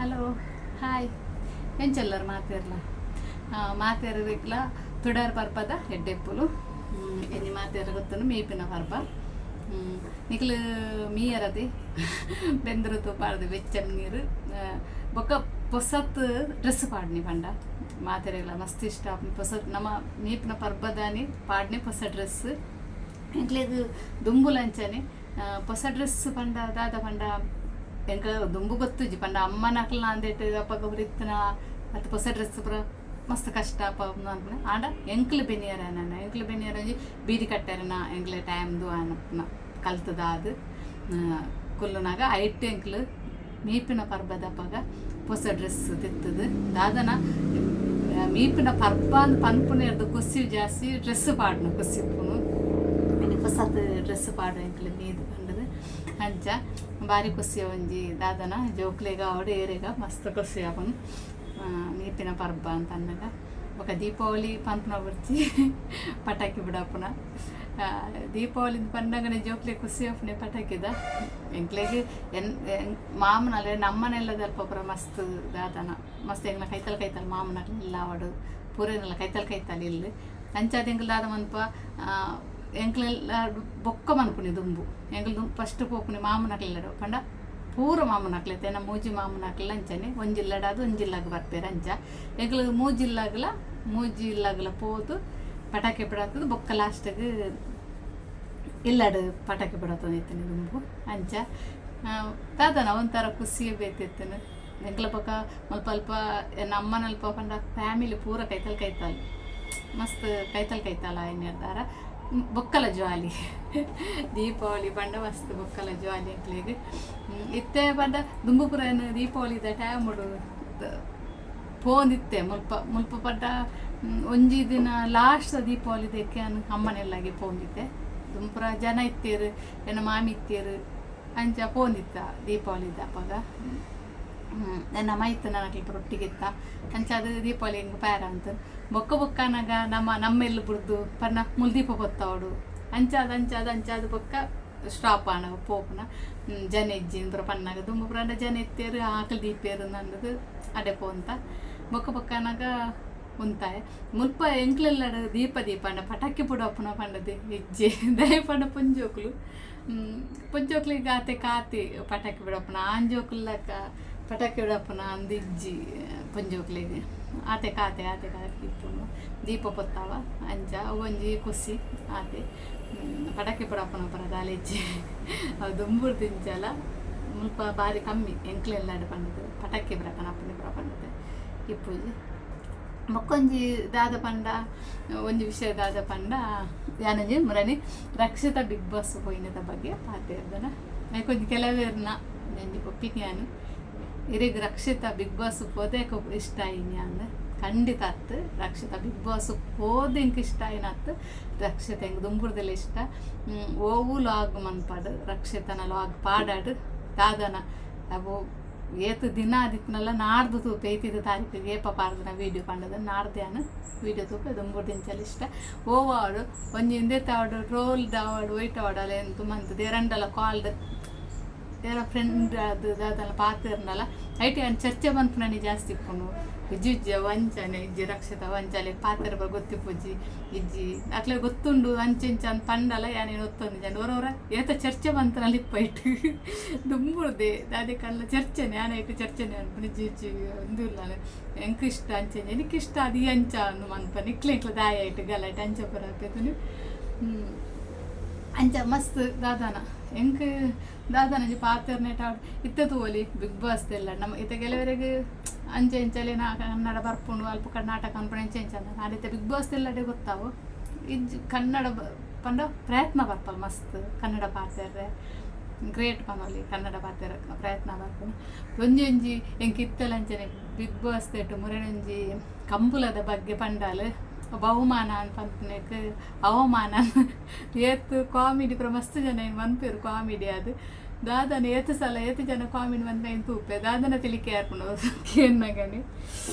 Hello, hi, ಎಂಚೆಲ್ಲರ್ ಮಾತೆರ್ಲ? ಮಾತೆರ್ರೆಗ್ಲ ತುಡರ್ ಪರ್ಬದ ಎಡ್ಡೆಪ್ಪುಲು. ಇನಿ ಮಾತೆರ್ ಗೊತ್ತುಂಡು, ಮೀಪಿನ ಪರ್ಬ. ನಿಕ್ಲು ಮೀಯರದೆ ಬೆಂದರು ತೂಪಾರ್ದು ಬೆಚ್ಚನ್ ನೀರು ಬೊಕ್ಕ ಪೊಸತ್ ಡ್ರೆಸ್ ಪಾಡ್ನಿ ಪಂಡ ಮಾತೆರೆಗ್ಲ ಮಸ್ತ್ ಇಷ್ಟ ಆಪುಂಡು. ಪೊಸ ನಮ ಮೀಪಿನ ಪರ್ಬದಾನಿ ಪಾಡ್ನಿ ಪೊಸ ಡ್ರೆಸ್. ಎಂಕ್ಲೆಗ್ ದುಂಬುಲಂಚನೆ ಪೊಸ ಡ್ರೆಸ್ ಪಂಡ ದಾದ ಪಂಡ ಎಂಕ್ ದುಂಬು ಗೊತ್ತುಜಿ. ಪಂಡ ಅಮ್ಮನಕ್ಲ್ನ ಅಂದೆಟ್ ಅಪಗ ಪೂರ ಇತ್ತಿನ ಅತ್ ಪೊಸ ಡ್ರೆಸ್ ಪೂರ ಮಸ್ತ್ ಕಷ್ಟ ಅಪ ಅನ್ಪುನ. ಆಂಡ ಎಂಕ್ಲು ಬೆನಿಯರ ನನ ಎಂಕ್ಲು ಬೆನಿಯರ ಒಂಜಿ ಬೀಡಿ ಕಟ್ಟೆರೆನ ಎಂಕ್ಲೆ ಟೈಮ್ದು ಅನ್ಪುನ ಕಲ್ತುದಾದ್ ಕುಲ್ಲುನಗ ಐಟ್ ಎಂಕ್ಲು ಮೀಪಿನ ಪರ್ಬದಪಗ ಪೊಸ ಡ್ರೆಸ್ ದೆತ್ತುದು ದಾದನ ಮೀಪಿನ ಪರ್ಬ ಅಂದ್ ಪನ್ಪುನೆರ್ದ್ ಕುಸಿ ಜಾಸ್ತಿ ಡ್ರೆಸ್ ಪಾಡುನ ಕುಸಿ ಇಪ್ಪುನು. ಇನಿ ಪೊಸತ್ ಡ್ರೆಸ್ ಪಾಡುವ ಎಂಕ್ಲು ಮೀದ್ ಪಂಡುದು. ಅಂಚ ಬಾರಿ ಕುಸಿ ಒಂಜಿ ದಾದನ ಜೋಕ್ಲೆಗ್ ಆವಡ್ ಏರೆಗ ಮಸ್ತ್ ಕುಸಿ ಆಪುಂಡು ಮೀಪಿನ ಪರ್ಬ ಅಂತ ಅನ್ನಗ. ಬೊಕ ದೀಪಾವಳಿ ಪನ್ಪುನ ಬೊರ್ಚಿ, ಪಟಾಕಿ ಬುಡಾಪುನ. ದೀಪಾವಳಿ ಪನ್ನಗನೆ ಜೋಕ್ಲೆಗ್ ಕುಸಿ ಆಪುನೆ ಪಟಾಕಿದ. ಎಂಕ್ಲೆಗ್ ಎನ್ ಮಾಮನಲ್ಲೆ ನಮ್ಮನೆಲ್ಲದಲ್ಪ ಪೂರ ಮಸ್ತ್ ದಾದನ ಮಸ್ತ್ ಎಂಕ್ಲ ಕೈತಲ್ ಕೈತಲ್ ಮಾಮನಕ್ಲ್ ಇಲ್ಲ್ ಆವಡ್ ಪೂರೆರ್ನಲ ಕೈತಲ್ ಕೈತಲ್ ಇಲ್ಲ್. ಅಂಚಾದ್ ಎಂಕ್ಲ್ ದಾದ ಮನ್ಪ, ಎಂಕ್ಲೆಲ್ಲ ಬೊಕ್ಕ ಮನ್ಪುನಿ ದುಂಬು ಎಂಕ್ಲ್ ದುಂಬು ಫಸ್ಟ್ ಪೋಪುನಿ ಮಾಮನಕ್ಲೆಡ. ಪಂಡ ಪೂರ ಮಾಮನಕ್ಲೆ ಇತ್ತೆ ಮೂಜಿ ಮಾಮನಕ್ಲ್ ಅಂಚನೆ ಒಂಜಿ ಇಲ್ಲಡಾದ್ ಒಂಜಿ ಇಲ್ಲಗ್ ಬರ್ಪೆರ್. ಅಂಚ ಎಂಕ್ಲ್ ಮೂಜಿ ಇಲ್ಲಗ್ಲ ಪೋದು ಪಟಾಕಿ ಬುಡಾತುದು ಬೊಕ್ಕ ಲಾಸ್ಟ್ಗ್ ಇಲ್ಲಡ್ ಪಟಾಕಿ ಬುಡತೊಂದು ಇತ್ತಿನಿ ದುಂಬು. ಅಂಚ ದಾದನ ಒಂಥರ ಖುಷಿಯೇ ಬೇತೆ ಇತ್ತುಂಡು. ಎಂಕ್ಲ ಬೊಕ ಮುಲ್ಪ ಅಲ್ಪ ಎನ್ನ ಅಮ್ಮನಲ್ಪ ಪಂಡ ಫ್ಯಾಮಿಲಿ ಪೂರ ಕೈತಲ್ ಕೈತಲ್, ಮಸ್ತ್ ಕೈತಲ್ ಕೈತಲ್ ಆಯಿನೆರ್ದಾರ ಬೊಕ್ಕಲ ಜಾಲಿ. ದೀಪಾವಳಿ ಪಂಡ ಮಸ್ತ್ ಬೊಕ್ಕಲ ಜಾಲಿ ಎಂಕ್ಲೆಗ್. ಇತ್ತೆ ಪಂಡ ದುಂಬು ಪೂರ ದೀಪಾವಳಿದ ಟೈಮುಡು ಪೋಂದಿತ್ತೆ ಮುಲ್ಪ. ಮುಲ್ಪ ಪಂಡ ಒಂಜಿ ದಿನ ಲಾಸ್ಟ್ ದೀಪಾವಳಿ ದೆಕ್ಕೆ ಯಾನ್ ಅಮ್ಮನೆಲ್ಲಾಗೆ ಪೋಂದಿತ್ತೆ. ದುಂಬು ಪೂರ ಜನ ಇತ್ತೆರ್, ಎನ್ನ ಮಾಮಿ ಇತ್ತೆರ್, ಅಂಚ ಪೋಂದಿತ್ತ ದೀಪಾವಳಿದ ಅಪಗ. ಎನ್ನ ಮೈತುನನಕ್ಲ್ ಪೂರ ಒಟ್ಟಿಗೆ ಇತ್ತ. ಅಂಚಾದ್ ದೀಪಾವಳಿ ಎಂಕ್ ಪ್ಯಾರ ಅಂತ್. ಬೊಕ್ಕ ಬೊಕ್ಕನಗ ನಮ್ಮ ನಮ್ಮ ಇಲ್ಲ್ ಬುಡ್ದು ಪನ್ನ ಮುಲ್ ದೀಪ ಪೊತ್ತಾವೊಡು, ಅಂಚಾದ್ ಅಂಚಾದ್ ಅಂಚಾದ್ ಬೊಕ್ಕ ಸ್ಟಾಪ್ ಆಂಡ್ ಪೋಪುನ. ಜನ ಇಜ್ಜಿ ಪೂರ ಪನ್ನಗ. ದುಂಬು ಪೂರ ಜನ ಇತ್ತೆರ್, ಆಕಲ್ ದೀಪೆರ್ ಅಂದದ್ ಅಡೆ ಪೋಂತ. ಬೊಕ್ಕ ಬೊಕ್ಕನಗ ಉಂತಾಯೆ. ಮುಲ್ಪ ಎಂಕ್ಲೆಲ್ಲಡ್ ದೀಪ ದೀಪ ಪಂಡ ಪಟಾಕಿ ಪುಡಪುನ ಪಂಡದ್ ಇಜ್ಜಿ. ದಾಯೆ ಪಂಡ ಪೊಂಜೋಕುಲು, ಪೊಂಜೋಕ್ಲೆಗ್ ಆತೆ ಕಾತೆ ಪಟಾಕಿ ಬುಡಪುನ. ಆಂಜೋಕುಲ್ಲಕ ಪಟಾಕಿ ಬುಡಪುನ ಅಂದ್ ಇಜ್ಜಿ. ಪೊಂಜೋಕ್ಲೆಗ್ ಆತೆ ಕಾತೆ ಆತೆ ಕಾತೆ ಇಪ್ಪುನು. ದೀಪ ಪೊತ್ತಾವ, ಅಂಚ ಒಂಜಿ ಖುಷಿ ಆತೆ. ಪಟಾಕಿ ಪುಡಪುನ ಪೂರ ದಾಲ ಇಜ್ಜಿ. ಅವು ದುಂಬುರ್ದು ಇಂಚಲ ಮುಲ್ಪ ಬಾರಿ ಕಮ್ಮಿ ಎಂಕ್ಲೆಲ್ಲಾಡ್ ಪಂಡುದು ಪಟಾಕಿ ಪೂರ ಕನಪುನಿ ಪೂರ ಪಂಡುದು ಇಪ್ಪುಜಿ. ಬೊಕ್ಕೊಂಜಿ ದಾದ ಪಂಡ, ಒಂಜಿ ವಿಷಯ ದಾದ ಪಂಡ, ಯಾನೊಂಜಿ ಮುರಣಿ ರಕ್ಷಿತ ಬಿಗ್ ಬಾಸ್ ಪೋಯಿನದ ಬಗ್ಗೆ ಪಾತೆರ್ದನ. ಐಕೊಂಜಿ ಕೆಲವೆರ್ನ ಒಂಜಿ ಒಪಿನಿಯನ್, ಇರೆಗ್ ರಕ್ಷಿತ ಬಿಗ್ ಬಾಸ್ ಪೋದೇಕ ಇಷ್ಟ ಆಯಿನಿ ಅಂದ್. ಖಂಡಿತ ಅತ್. ರಕ್ಷಿತ ಬಿಗ್ ಬಾಸ್ ಪೋದು ಎಂಕ್ ಇಷ್ಟ ಆಯಿನ ಅತ್. ರಕ್ಷಿತ ಎಂಕ್ ದುಂಬುರ್ದೆಲ ಇಷ್ಟ. ಓವು ಲಾಗ್ ಮನ್ಪಡ್, ರಕ್ಷಿತನ ಲಾಗ್ ಪಾಡಾಡ್, ದಾದನ ಅವು ಏತ್ ದಿನ ಆದಿತ್ನಲ್ಲ ನಾಡ್ದು ತೂಪೆ, ಇತ್ತಿದ ತಾರೀಕಿಗೆ ಏಪ ಪಾಡ್ದನ ವೀಡಿಯೋ ಪಂಡದ ನಾಡ್ದು ಯಾನ್ ವೀಡಿಯೋ ತೂಪೆ. ದುಂಬುರ್ದಿಂಚಲ ಇಷ್ಟ. ಓವು ಆವಡ್, ಒಂಜಿ ಇಂದೆತ ಆವಡ್, ಟ್ರೋಲ್ದ ಆವಡ್, ಒಯ್ಟ್ ಆವಡ್, ಅಲ್ಲ ಎಂತ ಮಂತ್ ದೇರಂಡಲ ಕಾಲ್ಡ್ ಏರ ಫ್ರೆಂಡ್ ಅದು ದಾದಲ ಪಾತೆರ್ನಲ ಐಟ್ ಯಾನ್ ಚರ್ಚೆ ಮನ್ಪುನನೆ ಜಾಸ್ತಿ ಇಪ್ಪುಂಡು. ಇಜ್ಜಿ ಇಜ್ಜಿ, ಅವು ಅಂಚನೆ ಇಜ್ಜಿ ರಕ್ಷಿತ ಅಂಚನೆ ಪಾತೆರ ಗೊತ್ತಿಪ್ಪುಜಿ. ಇಜ್ಜಿ, ಅಕ್ಲೆ ಗೊತ್ತುಂಡು, ಅಂಚ ಇಂಚ ಅಂದ್ ಪಂಡಲ ಯಾನೇನು ಒತ್ತೊಂದಿಜ್ಜಿ. ಒರ ಒರ ಏತ ಚರ್ಚೆ ಮಂತನಲ್ಲಿ ಇಪ್ಪ ದುಂಬುರ್ದೆ ದಾದೆ ಕಲ್ಲ ಚರ್ಚೆನೆ ಯಾನ್ ಐಟ್ ಚರ್ಚೆನೆ ಅನ್ಪುನಿ. ಇಜ್ಜಿ ಇಜ್ಜಿ, ಉಂದು ಇಲ್ಲ, ಎಂಕ್ ಇಷ್ಟ ಅಂಚ, ನಿಕ್ ಇಷ್ಟ ಅದು ಅಂಚ ಅಂದ್ ಮನ್ಪ ನಿಕ್ಲೆ ಎಂಕ್ಲ ದಾಯ ಐಟ್ ಗಲಾಟೆ ಅಂಚ ಪೂರ ಆಪೆತುಂಡು. ಅಂಚ ಮಸ್ತ್ ದಾದಾನ ಎಂಕ್ ದಾದಾನ ಒಂಜಿ ಪಾತೆರ್ನೆಟ್ ಇತ್ತೆ ತೂವೊಲಿ ಬಿಗ್ ಬಾಸ್ ದೆಲ್ಲ. ನಮ್ಮ ಇತ್ತೆ ಕೆಲವರೆಗ್ ಅಂಚೆ ಇಂಚಲೆ ನಾ ಕನ್ನಡ ಬರ್ಪುಂಡು, ಅಲ್ಪ ಕರ್ನಾಟಕ ಅನ್ಪುನ ಇಂಚ ಇಂಚ ಅಂದ್. ಆಂಡ ಇತ್ತೆ ಬಿಗ್ ಬಾಸ್ ದೆಲ್ಲಡೆ ಗೊತ್ತಾವು ಇಜ್ಜಿ ಕನ್ನಡ ಪಂಡ ಪ್ರಯತ್ನ ಬರ್ಪಲ್ ಮಸ್ತ್ ಕನ್ನಡ ಪಾತೆರ್ರೆ. ಗ್ರೇಟ್ ಪನೊಲಿ ಕನ್ನಡ ಪಾತೆರ ಪ್ರಯತ್ನ ಬರ್ಪುನು. ಒಂಜಿ ಒಂಜಿ ಎಂಕ್ ಇತ್ತೆಲ ಅಂಚನೆ ಬಿಗ್ ಬಾಸ್ ದೆಟ್ ಮುರೆನೊಂಜಿ ಕಂಬುಲದ ಬಗ್ಗೆ ಪಂಡಾಲ್, ಬಹುಮಾನ ಪನ್ಪುನೆಕ್ ಅವಮಾನ. ಏತ್ ಕಾಮಿಡಿ ಪೂರ ಮಸ್ತ್ ಜನ ಏನು ಮನ್ಪೆರ್ ಕಾಮಿಡಿ. ಅದು ದಾದನ ಏತ್ ಸಲ ಏತ್ ಜನ ಕಾಮಿಡಿ ಮನ್ಪೆ ತೂಪೆ, ದಾದನ ತೆಲಿಕೆ ಆಪುಂಡು ಕೇನ್ನಗನೆ.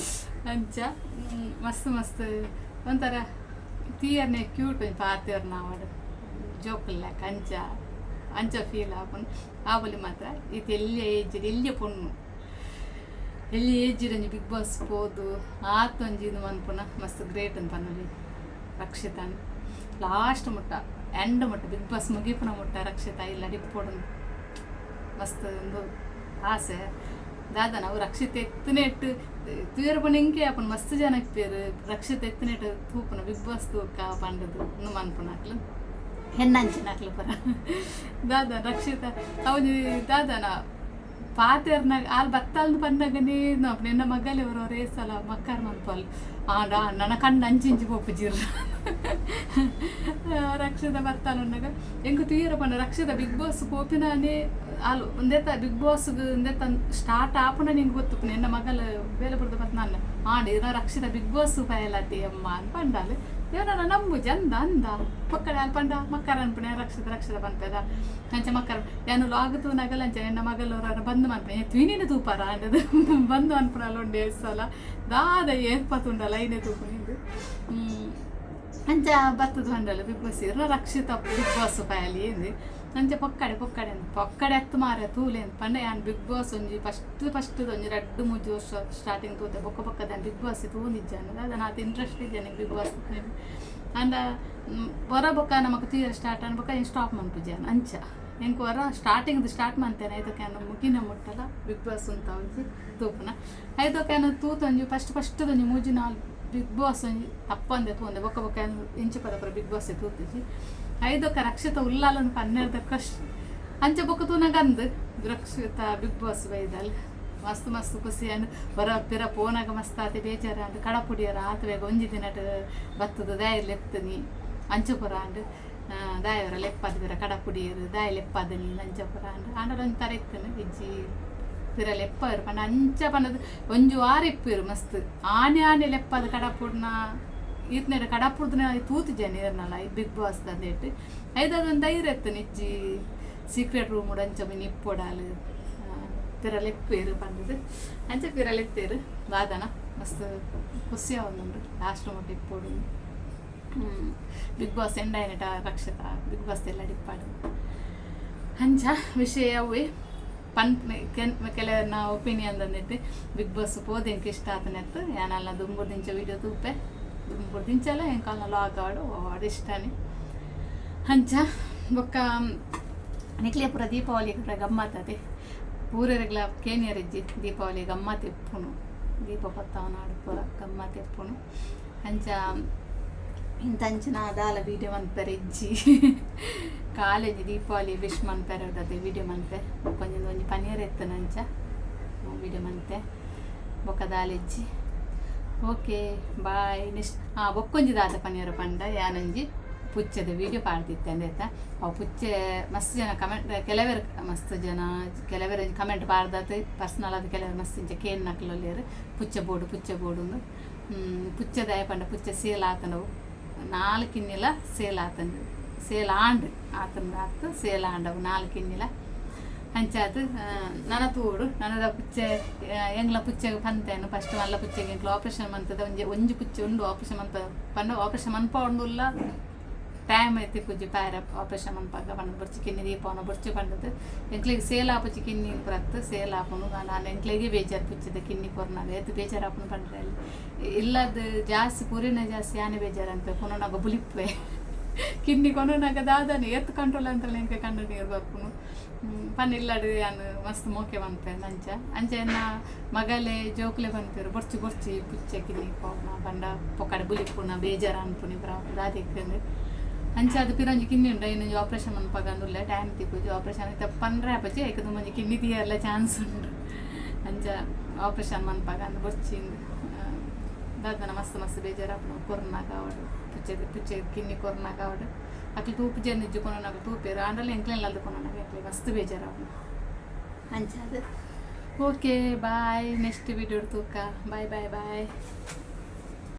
ಅಂಚ ಮಸ್ತ್ ಮಸ್ತ್ ಒಂಥರ ತೀಯರ್ನೆ ಕ್ಯೂಟ್ ಒಂಜಿ ಪಾತೆರ್ನ ಆವಡ್ ಜೋಕುಲ್ ಲೆಕ್ಕ ಅಂಚ ಅಂಚ ಫೀಲ್ ಆಪುಂಡು. ಆವೊಲಿ ಮಾತ್ರ ಇತ್ತೆ ಎಲ್ಯ ಏಜ್ ಎಲ್ಯ ಪೊಣ್ಣು. ಎಲ್ಲಿ ಏಜ್ ಒಂಜಿ ಬಿಗ್ ಬಾಸ್ ಪೋದು ಆತ್ ಒಂಜಿ ಇದು ಮನ್ಪುನ ಮಸ್ತ್ ಗ್ರೇಟ್ ಅಂತ ಪನೊಲಿ ರಕ್ಷಿತಾನ್. ಲಾಸ್ಟ್ ಮುಟ್ಟ, ಎಂಡ್ ಮುಟ್ಟ, ಬಿಗ್ ಬಾಸ್ ಮುಗಿಪುನ ಮುಟ್ಟ ರಕ್ಷಿತಾ ಇಲ್ಲ ಡಿಪ್ಪೊಡು ಮಸ್ತ್ ಒಂದು ಆಸೆ. ದಾದ ನಾವು ರಕ್ಷಿತ ಎತ್ತನೇಟ್ ತೂಯರ ಪಂಡ ಎಂಕೆ ಆಪುಂಡು. ಮಸ್ತ್ ಜನ ಇಪ್ಪೆರ್ ರಕ್ಷಿತ ಎತ್ತನೇಟ್ ತೂಪುನ, ಬಿಗ್ ಬಾಸ್ ತೂಕ ಪಂಡದು ಉಂದು ಮನ್ಪುನಕ್ಲು, ಹೆಣ್ಣಂಚಿನಕ್ಲು ಪೂರ. ದಾದ ರಕ್ಷಿತ ಅವನಿ ದಾದನ ಪಾತೆರ್ನಾಗ ಆಲ್ ಬತ್ತಾಲ್ದು ಪನ್ನಗನೇ ನಿನ್ನ ಮಗಲೆ ಅವರು ಸಲ ಮಕ್ಕಾರ ಮನ್ಪಲ್ ಆಂಡ ನನ್ನ ಕಣ್ಣು ಅಂಚಿಂಚಿ ಪೋಪುಜಿರ್. ರಕ್ಷಿತ ಬತ್ತಾಲ್ ಉನ್ನಗ ಎಂಕ್ ತೂಯರ ಪಂಡ ರಕ್ಷಿತ ಬಿಗ್ ಬಾಸ್ ಪೋಪಿನಾನೇ ಆಲ್ ಉಂದೆತ ಬಿಗ್ ಬಾಸ್ ಉಂದೆತ ಸ್ಟಾರ್ಟ್ ಆಪುನ ನಿಂಗೆ ಗೊತ್ತುಪ್ಪುನ. ಎನ್ನ ಮಗಲ್ ಬೇಲೆ ಬುಡ್ದು ಬತ್ನಾಲ್ ಆಂಡ ಇರ ರಕ್ಷಿತ ಬಿಗ್ ಬಾಸ್ ಪಯಲತಿ ಅಮ್ಮ ಅಂತ ಪಂಡಾಲ್. ಏನ ನಂಬುಜಿ ಅಂದ ಅಂದ ಪೊಕ್ಕಡೆ ಆಲ್ ಪಂಡ ಮಕ್ಕರ ಅನ್ಪುಣೆ ರಕ್ಷಿತ ರಕ್ಷಿತ ಪನ್ಪೆದ. ಅಂಚ ಮಕ್ಕರ ಯಾನು ಲಾಗ್ ತೂನಗಲ ಅಂಚ ಎನ್ನ ಮಗಲ್ ಬಂದ್ ಮನ್ಪೆ ತುಯಿನಿನ ತೂಪಾರ ಅಂಡದು ಬಂದು ಅನ್ಪುನಲ್ಲ ಉಂಡೆ ಸಲ ದಾದ ಏರ್ಪ ತುಂಡಲ್ಲ ಐನೆ ತೂಪುನಿಂದು. ಅಂಚ ಬತ್ತದ ಪಂಡಲ್ಲ ಬಿಗ್ ಬಾಸ್ ಇರ್ನ ರಕ್ಷಿತ ಬಿಗ್ ಬಾಸ್ ಪಯಲಿ ಎಂದ್ ಅಂಚ ಪೊಕ್ಕಡೆ ಪೊಕ್ಕಡೆ ಅಂದ್ ಪೊಕ್ಕಡೆ ಅತ್ತು ಮಾರೆ ತೂಲೆ ಅಂದ್ ಪಂಡ. ಯಾನ್ ಬಿಗ್ ಬಾಸ್ ಒಂಜಿ ಫಸ್ಟ್ ಫಸ್ಟ್ ಒಂಜಿ 2-3 ವರ್ಷ ಸ್ಟಾರ್ಟಿಂಗ್ ತೂತೆ. ಬೊಕ್ಕ ಬೊಕ್ಕ ದಾನ್ ಬಿಗ್ ಬಾಸ್ ತೂಂದಿಜ್ಜಾನ. ದಾದ ಆತ್ ಇಂಟ್ರೆಸ್ಟ್ ಇಜ್ಜಾನೆ ಬಿಗ್ ಬಾಸ್. ಅಂಡ ಒರ ಬೊಕ್ಕ ನಮಕ್ ತೂಯೆರೆ ಸ್ಟಾರ್ಟ್ ಆಂಡ್ ಬೊಕ್ಕ ಸ್ಟಾಪ್ ಮನ್ಪುಜಿ ಅಂಚ. ಎಂಕ್ ಒರ ಸ್ಟಾರ್ಟಿಂಗ್ ಸ್ಟಾರ್ಟ್ ಮಂತೇನೆ ಐತಕ್ಕೆ ಯಾನ್ ಮುಗಿನ ಮುಟ್ಟಲ ಬಿಗ್ ಬಾಸ್ ಉಂತ ಒಂಜಿ ತೂಪುನ. ಐತೊಕ ಯಾನ್ ತೂತೊಂಜಿ ಫಸ್ಟ್ ಫಸ್ಟ್ ಒಂಜಿ 3-4 ಬಿಗ್ ಬಾಸ್ ಒಂಜಿ ತಪ್ಪಂದೆ ತೂಂದೆ. ಬೊಕ್ಕ ಬೊಕ್ಕ ಯಾನ್ ಇಂಚ ಪದ ಪೂರ ಬಿಗ್ ಬಾಸ್ ತೂತಿಜಿ. ಐದೊಕ ರಕ್ಷಿತ ಉಲ್ಲಾಲನ್ ಪನ್ನೆರ್ದ ಕಶ್ ಅಂಚ ಬೊಕ್ಕ ತೂನಗ ಅಂದ್ ರಕ್ಷಿತ ಬಿಗ್ ಬಾಸ್ ಬೈದಲ್. ಮಸ್ತ್ ಮಸ್ತ್ ಖುಷಿ ಅಂಡ್. ಹೊರ ಪಿರ ಪೋನಾಗ ಮಸ್ತ್ ಆತೆ ಬೇಜಾರ ಅಂಡ್. ಕಡಪುಡಿಯರ ಆತ ಬೇಗ ಒಂಜಿ ದಿನಟ್ ಬತ್ತದ ದಾಯ ಲೆತ್ತನಿ ಅಂಚ ಪೂರ ಅಂಡ್. ದಾಯವರ ಲೆಪ್ಪದ ಪಿರ ಕಡಪುಡಿಯರು ದಾಯ ಲೆಪ್ಪದ ನೀನು ಅಂಚ ಪೂರ ಅಂಡ್. ಆಂಡಲ ಒಂಜಿ ತರ ಇತ್ತನು ಇಜ್ಜಿ ಪಿರ ಲೆಪ್ಪರು ಪಂಡ ಅಂಚ ಪಂಡದು ಒಂಜಿ ವಾರ ಇಪ್ಪುರು ಮಸ್ತ್ ಆನೆ ಆನೆ ಲೆಪ್ಪದ ಕಡಪುಡ್ನ ಈತ್ನೇಟ ಕಡಪುಡ್ದನ ತೂತುಜೆ ನೀರ್ನಲ್ಲ ಬಿಗ್ ಬಾಸ್ ದಂದೇಟ್. ಐದಾದೊಂದು ಧೈರ್ಯ ಇತ್ತು ಇಜ್ಜಿ ಸೀಕ್ರೆಟ್ ರೂಮ್ ಅಂಚ ಮಿನಿ ಇಪ್ಪೊಡಾಲು ಪಿರ ಲೆಪ್ಪೇರು ಪಂಡದು. ಅಂಚ ಪಿರ ಲೆತ್ತೇರು. ದಾದನ ಮಸ್ತ್ ಖುಷಿ ಆವೊಂದುಂಡು ಲಾಸ್ಟ್ ಮುಟ್ಟ ಇಪ್ಪೊಡು. ಬಿಗ್ ಬಾಸ್ ಎಂಡ್ ಆಯಿನಟ ರಕ್ಷಿತ ಬಿಗ್ ಬಾಸ್ ಎಲ್ಲ ಡಿಪ್ಪಾಡು. ಅಂಚ ವಿಷಯ ಅವೇ ಪನ್ ಕೆಲವನ್ನ ಒಪಿನಿಯನ್ ತಂದಿಟ್ಟು ಬಿಗ್ ಬಾಸ್ ಪೋದು ಎಂಕ್ ಇಷ್ಟ ಆತನೆತ್ತು. ಯಾನಲ್ಲ ದುಂಬುರ್ದಿಂಚ ವೀಡಿಯೋ ತೂಪೆ, ದುಂಬುರ್ದಿಂಚಲ ಎಂಕಲ್ನ ಲಾಗ್ ಆಡು ಆಡು ಇಷ್ಟನೇ. ಅಂಚ ಬೊಕ್ಕ ನಿಕ್ಲೆ ಪೂರ ದೀಪಾವಳಿ ಪೂರ ಗಮ್ಮತ್ತದೆ. ಪೂರೆರೆಗ್ಲ ಕೇನಿಯರಿಜ್ಜಿ ದೀಪಾವಳಿ ಗಮ್ಮತ್ ಇಪ್ಪುನು, ದೀಪ ಪತ್ತಾವನಾಡು ಪೂರ ಗಮ್ಮತ್ ಇಪ್ಪುನು. ಅಂಚ ಇಂತಂಚಿನ ದಾಲ ವೀಡಿಯೋ ಮನ್ಪೆರೆ ಇಜ್ಜಿ. ಕಾಲೇಜ್ ದೀಪಾವಳಿ ವಿಶ್ ಮನ್ಪೆರೆ ಅದೇ ವೀಡಿಯೋ ಮನ್ಪೆ. ಬೊಕ್ಕ ಒಂಜಿ ಒಂಜಿ ಪನೀರ್ ಇತ್ತನ ಅಂಚ ವೀಡಿಯೋ ಮನ್ತೆ. ಬೊಕ್ಕ ದಾಲ ಇಜ್ಜಿ. Okay, bye. ನೆಕ್ಸ್ಟ್ ಬೊಕ್ಕೊಂಜಿ ದಾದ ಪನಿಯರ ಪಂಡ ಯಾನೊಂಜಿ ಪುಚ್ಚೆದ ವೀಡಿಯೋ ಪಾಡ್ದಿತ್ತೆ ಅಂದೆತ್ತ. ಅವು ಪುಚ್ಚೆ ಮಸ್ತ್ ಜನ ಕಮೆಂಟ್, ಕೆಲವರು ಮಸ್ತ್ ಜನ ಕೆಲವರು ಕಮೆಂಟ್ ಪಾಡ್ದಾತ್ ಪರ್ಸನಲ್ ಆದ್ ಕೆಲವರು ಮಸ್ತ್ ಇಂಚ ಕೇನ್ ನಕ್ಲೊಲ್ಲೆರ್ ಪುಚ್ಚೆ ಬೋಡು ಪುಚ್ಚೆ ಬೋಡುಂದು. ಪುಚ್ಚೆದಾಯ ಪಂಡ ಪುಚ್ಚೆ ಸೇಲ್ ಆತಂಡವು. ನಾಲ್ ಕಿನ್ನಿಲ ಸೇಲ್ ಆತಂಡು, ಸೇಲ್ ಆಂಡ್ ಆತಂಡ ಆತ್ ಸೇಲ್ ಆಂಡವು ನಾಲ್ ಕಿನ್ನಿಲ. ಅಂಚಾದ್ ನನ ತೂವೊಡು ನನದ ಪುಚ್ಚೆ. ಎಂಗ್ಲ ಪುಚ್ಚೆಗ್ ಪಂತೇನು ಫಸ್ಟ್ ಮಲ್ಲ ಪುಚ್ಚೆಗ್ ಎಂಕ್ಲ ಆಪರೇಷನ್ ಮಂತದ. ಒಂಜಿ ಒಂಜಿ ಪುಚ್ಚೆ ಉಂಡು. ಆಪರೇಷನ್ ಮನ್ಪ ಪಂಡ ಆಪರೇಷನ್ ಮನ್ಪಾವೊಂದುಲ್ಲ, ಟೈಮ್ ತಿಕ್ಕುಜಿ ಪಾರ ಆಪರೇಷನ್ ಮನ್ಪಾಗ. ಪಂಡ ಬೊರ್ಚಿ ಕಿನ್ನಿ ದೀಪಾವನ ಬೊರ್ಚಿ ಪಂಡದು ಎಂಕ್ಲೆಗ್ ಸೇಲ್ ಆಪುಜಿ ಕಿನ್ನಿ ಪುರತ್ ಸೇಲ್ ಆಪುಂಡು. ಆಂಡ ಎಂಕ್ಲೆಗೆ ಬೇಜಾರು ಪುಚ್ಚೆದ ಕಿನ್ನಿ ಕೊರ್ನಾಗ ಏತ್ ಬೇಜಾರು ಆಪುಂಡು ಪಂಡ್ರೆ ಅಲ್ಲಿ ಇಲ್ಲದ ಜಾಸ್ತಿ ಪೂರಿನ ಜಾಸ್ತಿ ಯಾನೆ ಬೇಜಾರು ಅನ್ಪೆ. ಕೊನೊನಾಗ ಬುಲಿಪ್ಪೆ ಕಿನ್ನಿ ಕೊನೊನಾಗ ದಾದಾನೆ ಏತ್ ಕಂಟ್ರೋಲ್ ಅಂತಲೇ ಎಂಕ್ ಕಣ್ಣು ನೀರು ಬರ್ಪುಂಡು. ಪನ್ ಇಲ್ಲಡ್ ಯಾನ್ ಮಸ್ತ್ ಮೋಕೆ ಮನ್ಪೆ ಅಂಚ. ಅಂಚ ಎನ್ನ ಮಗಲೆ ಜೋಕುಲೆ ಪನ್ಪೆರ್ ಬೊರ್ಚಿ ಬೊರ್ಚಿ ಪುಚ್ಚೆ ಕಿನ್ನಿ ಪೋಪುನ ಪಂಡ ಪೊಕ್ಕಡೆ ಬುಲಿಪ್ಪುನ ಬೇಜಾರು ಅನ್ಪುನಿ ಪುರ ದಾದೆಕ್ ಅಂಚ. ಅದು ಪಿರ ಒಂಜಿ ಕಿನ್ನಿ ಉಂಡು. ಐನೊಂಜಿ ಆಪರೇಷನ್ ಮನ್ಪಾಗ ಉಲ್ಲೆ, ಟೈಮ್ ತಿಕ್ಕುಜಿ. ಆಪರೇಷನ್ ಇತ್ತೆ ಪನ್ರೆ ಆಪುಜಿ, ಐಕ್ ದುಂಬೊಂಜಿ ಕಿನ್ನಿ ತೀಯೆರ್ಲ ಚಾನ್ಸ್ ಉಂಡು. ಅಂಚ ಆಪರೇಷನ್ ಮನ್ಪಾಗ ಅಂದ್ ಬೊರ್ಚಿ. ದಾದನ ಮಸ್ತ್ ಮಸ್ತ್ ಬೇಜಾರಾಪುಂಡು ಕೊರ್ನಾಗ ಆವಡ್, ಪುಚ್ಚೆ ಪುಚ್ಚೆ ಕಿನ್ನಿ ಕೊರ್ನಾಗ ಆವಡ್. ಅಕ್ಲು ತೂಪುಜೆರ್ ನಿಜ್ಜು ಕೊನೊನಗ ತೂಪೆರ್ ಆಂಡಲ ಎಂಕ್ಲೆನ್ ಕೊನೊನಗ ಎಂಕ್ಲೆ ಮಸ್ತ್ ಬೇಜಾರಾಪುಂಡು ಅಂಚಾದ್. Okay, bye. ನೆಕ್ಸ್ಟ್ ವೀಡಿಯೋ ತೂಕ. Bye bye boy.